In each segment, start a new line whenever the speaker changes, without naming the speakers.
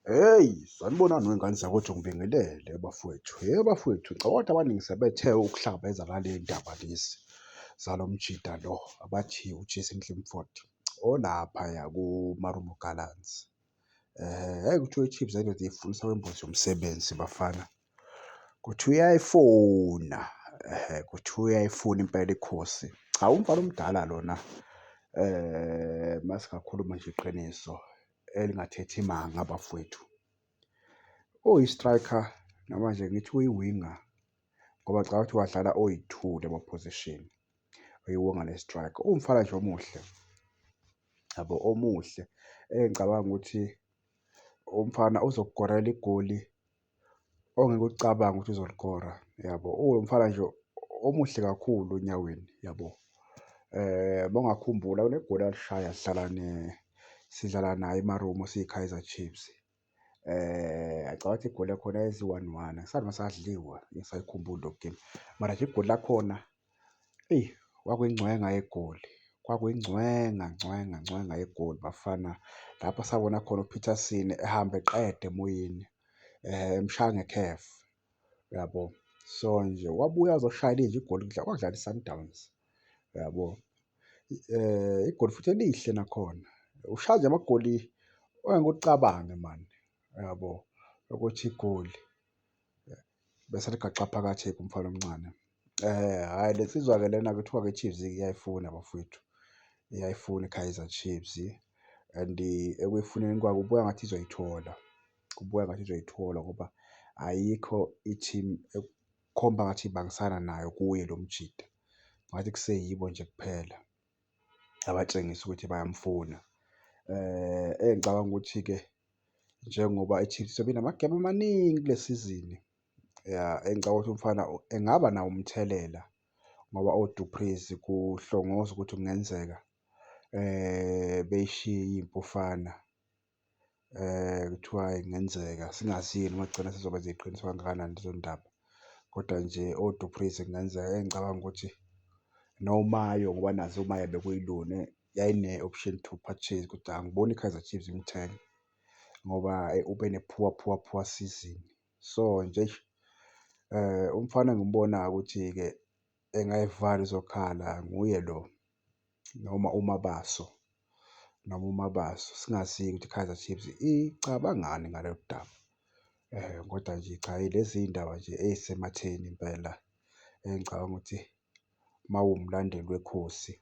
Hheyi, sanibonani wey'ngane zakwethu, ngibingelele bafowethu. Hhe bafowethu, ngicabanga ukuthi abaningi sebethe ukuhlangabezana naley'ndaba lezi zalo mjita lo abathi u-Jason Clifford olaphaya ku-Marumo Gallants. Hheyi kuthiwa i-Chiefs endoda iyifunisa okwembuzi yomsebenzi bafana. Kuthiwa iyayifuna, ehhe kuthiwa uyayifuna impela ikhosi. Cha, umfana omdala lona uma singakhuluma nje iqiniso elingathethi manga bafowethu. Uyi-striker noma nje ngithi uyi-winger ngoba ngicabanga ukuthi wadlala oyi-two lama-position, uyi-winger ne-striker. Uwumfana nje omuhle, yabo omuhle engicabanga ukuthi umfana uzokukorela igoli ongeke ulicabange ukuthi uzolikora, yabo. Uwumfana nje omuhle kakhulu onyaweni, yabo. Uma ungakhumbula kunegoli alishaya sidlala sidlala nayo iMarumo siyi-Kaizer Chiefs. Ngicabanga ukuthi igoli lakhona layenza i-one one, angisazi noma sadliwa, angisayikhumbuli leyo game, mara nje igoli lakhona eyi kwakuyingcwenga yegoli, kwakuyingcwenga ngcwenga ngcwenga yegoli bafana. Lapho sabona khona u-Peterson ehamba eqeda emoyeni, emshaya ngekhefu, uyabo? So nje wabuya wazoshaya elinye igoli kwakudlala i-Sundowns, uyabo? Igoli futhi elihle nakhona. Ushaya nje amagoli ongeke ucabange mani, uyabo, ukuthi igoli bese eligaxa phakathi-ke umfana omncane. Hhayi le nsizwa-ke lena kuthiwa-ke i-Chiefs-ke iyayifuna bafowethu, iyayifuna i-Kaizer Chiefs and ekuyifuneni kwayo kubukeka ngathi izoyithola, kubukeka ngathi izoyithola ngoba ayikho i-team ekukhomba ngathi ibangisana nayo kuye lo mjita. Ngathi kuseyibo nje kuphela abatshengisa ukuthi bayamfuna. Engicabanga ukuthi-ke njengoba i-Chiefs izobe inamagemu amaningi kule sizini, ya engicabanga ukuthi umfana engaba nawo umthelela ngoba o-Du Preez kuhlongozwa ukuthi kungenzeka beyishiye iy'mpofana. Kuthiwa kungenzeka singazi-ke noma kugcina sezoba iqiniso kangakanani lezo ndaba, kodwa nje o-Du Preez kungenzeka engicabanga ukuthi noMayo ngoba nazi uMayo bekuyi-loan yayine-option to purchase kodwa angiboni i-Kaizer Chiefs imthenga ngoba ube ne-poor poor poor season. So nje eish, umfana engimbonayo ukuthi-ke engayivala izokhala nguye lo noma uMabaso, noma uMabaso. Singazi-ke ukuthi i-Kaizer Chiefs icabangani ngalolu daba. Kodwa nje cha lezi iy'ndaba nje ey'sematheni impela engicabanga ukuthi uma uwumlandeli wekhosi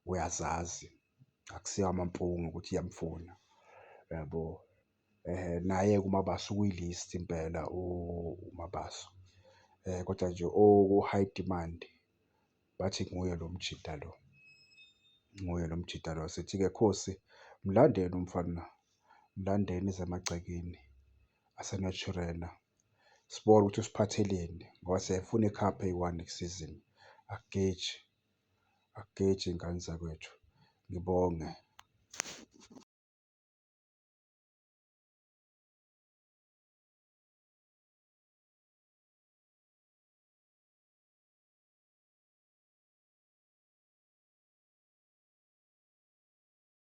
uyazazi, akusiwo amampunge ukuthi iyamfuna, uyabo. Naye-ke uMabaso ukwi-list impela uMabaso. Kodwa nje oku-high demand bathi nguye lo mjita lo, nguye lo mjita lo. Sithi-ke khosi mlandeni umfana, mlandeni eze emagcekeni aseNaturena, sibone ukuthi usiphatheleni ngoba siyayifuna i-cup eyi-one ngesizini. Akugeji, akugeji y'ngane zakwethu, ngibonge.